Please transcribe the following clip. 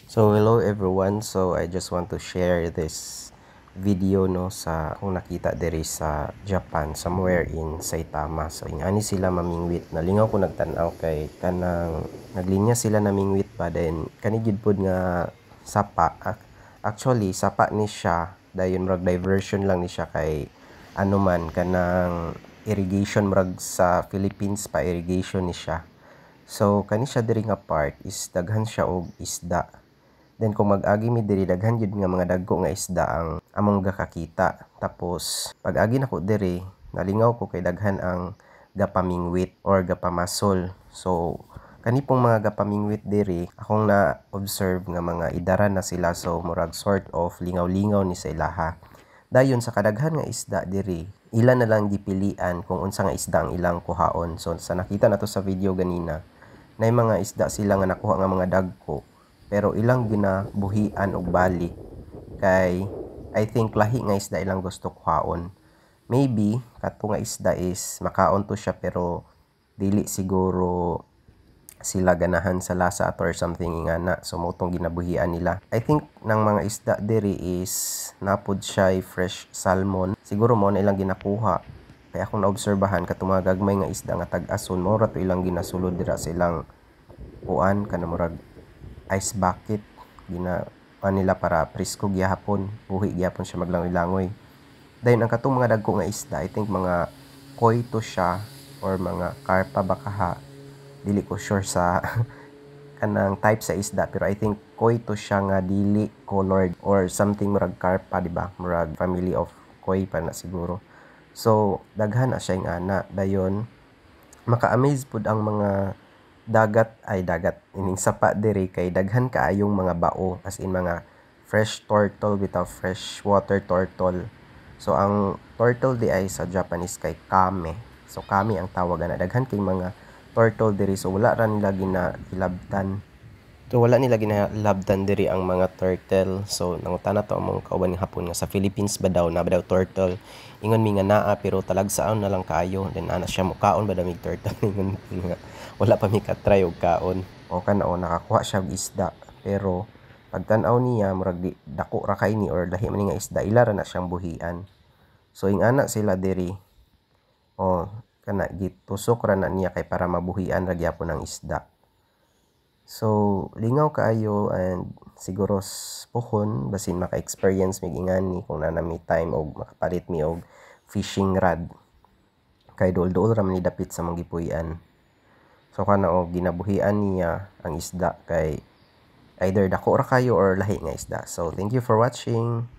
So hello everyone. So I just want to share this video, no, sa akong nakita diri sa Japan, somewhere in Saitama. So ingani sila mamingwit. Nalingaw ko nagtan-aw kay kanang naglinya sila namingwit pa, then kani gid pod nga sapa, actually sapa ni siya, dayon murag diversion lang ni siya kay ano man, kanang irrigation, murag sa Philippines pa, irrigation ni siya. So kani siya diri nga part is daghan siya og isda. Then kung mag-agi mi diri, daghan gyud nga mga dagko nga isda ang among gakakita. Tapos pag-agi nako diri, nalingaw ko kay daghan ang gapamingwit or gapamasol. So kani pong mga gapamingwit diri, akong na-observe nga mga idaran na sila, so murag sort of lingaw-lingaw ni sa ilaha. Dayon sa kadaghan nga isda diri, ila na lang gipilian kung unsa nga isda ang ilang kuhaon. So sa nakita nato sa video ganina, nay mga isda sila nga nakuha nga mga dagko, pero ilang ginabuhian og balik kay I think lahi nga isda ilang gusto kuhaon. Maybe kato nga isda is makaon to siya, pero dili siguro sila ganahan sa lasa ato or something ingana. So mao tong ginabuhian nila. I think nang mga isda diri is napod siya fresh salmon. Siguro mao na ilang ginakuha. Kay akong naobserbahan, katong mga gagmay nga isda nga tag-ason, mao ra to ilang ginasulod dira sa ilang kuan, kana murag ice bucket, gina kuan nila para presko gihapon, buhi gihapon siya maglangoy-langoy. Dayon ang katong mga dagko nga isda, I think mga koi to siya or mga karpa ba kaha. Dili ko sure sa kanang type sa isda, pero I think koi to siya nga dili colored or something, murag karpa, di ba? Murag family of koi pa na siguro. So daghan na siya ingana. Dayon maka-amaze pud ang mga dagat, ay dagat, ining sapa diri kay daghan kaayong mga bao, as in mga fresh turtle bitaw, fresh water turtle. So ang turtle di ay sa Japanese kay kame. So kame ang tawag ana. Daghan kay mga turtle diri, so wala ra nila ginahilabtan. So wala nila ginahilabtan diri ang mga turtle. So nangutana to among kauban nga Hapon nga sa Philippines ba daw na ba daw turtle. Ingon mi nga naa, pero talagsaon na lang kaayo. Then ana siya, mukaon ba daw mig turtle? Ingon mi nga wala pa mi ka-try og kaon. O kana o, nakakuha siya og isda, pero pagtan-aw niya murag di dako ra kay ni or lahi man ni nga isda, ila ra na siyang buhian. So ingana sila diri. O kana, gitusok ra na niya kay para mabuhian ra gyapon ang isda. So lingaw kaayo and siguro puhon basin maka-experience mig ingani kung naa na mi time og makapalit mi og fishing rod. Kay duol-duol ra man ni dapit sa among gipuy-an. So kana og ginabuhian niya ang isda kay either dako ra kayo or lahi nga isda. So thank you for watching.